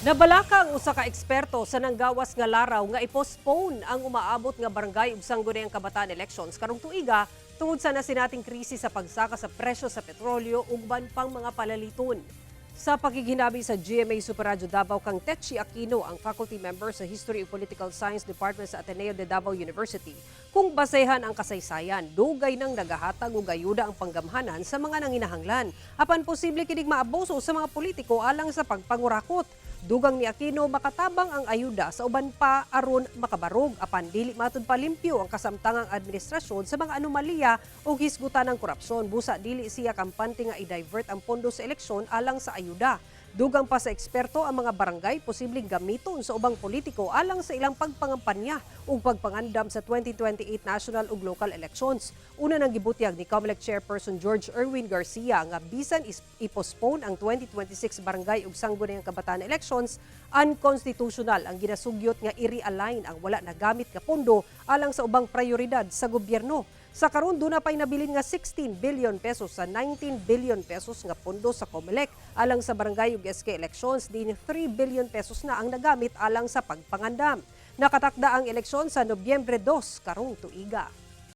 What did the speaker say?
Nabalaka ang usa ka eksperto sa nanggawas nga laraw nga i-postpone ang umaabot nga barangay ug sangguniang kabataan elections karong tuiga tungod sa nasinating krisis sa pagsaka sa presyo sa petrolyo ug uban pang mga palaliton. Sa pakighinabi sa GMA Super Radyo Davao kang Tetchi Aquino, ang faculty member sa History ug Political Science Department sa Ateneo de Davao University, kung basehan ang kasaysayan, dugay nang nagahatag og ayuda ang panggamhanan sa mga nanginahanglan. Apan posible kining maabuso sa mga politiko alang sa pagpangurakot. Dugang ni Aquino, makatabang ang ayuda sa uban pa aron makabarog, apan dili matud palimpyo ang kasamtangang administrasyon sa mga anomalya o hisgutan ng korupsyon. Busa dili siya kampante nga i-divert ang pondo sa eleksyon alang sa ayuda. Dugang pa sa eksperto, ang mga barangay posibleng gamiton sa ubang politiko alang sa ilang pagpangampanya ug pagpangandam sa 2028 national ug local elections. Una nang gibutyag ni COMELEC Chairperson George Erwin Garcia nga bisan i-postpone ang 2026 barangay ug sangguniang kabataan elections, unconstitutional ang ginasugyot nga i-realign ang wala nagamit nga pondo alang sa ubang prioridad sa gobyerno. Sa karon, duna pay nabilin nga 16 billion pesos sa 19 billion pesos nga pondo sa COMELEC alang sa barangay ug SK elections, din 3 billion pesos na ang nagamit alang sa pagpangandam. Nakatakda ang eleksyon sa Nobyembre 2 karong tuiga.